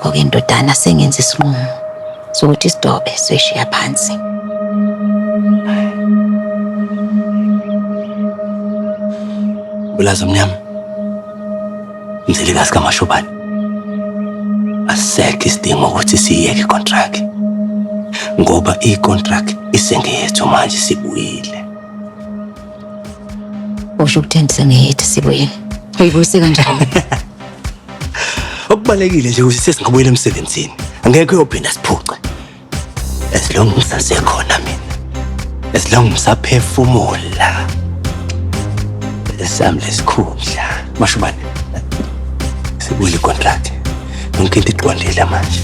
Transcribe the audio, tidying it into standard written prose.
Yingakho-ke ndodana sengenza isinqumo sokuthi sidobe soyishiya phansi. Bulaza mnyama. Mzilikazi kaMashobane. Asisekho isidingo ukuthi siyeke icontract. Ngoba icontract isengeyethu manje sibuyile. Usho ukutheni sengeyethu sibuyile? Uyibuyise kanjani? Okubalekile nje ukuthi sesingabuyela emsebenzini. Angeke uyophinda siphuce. As long ngisasekhona mina. As long ngisaphefumula. Esami lesikhundla. Mashubane. Sibuyile contract. Yonke into iqondile manje.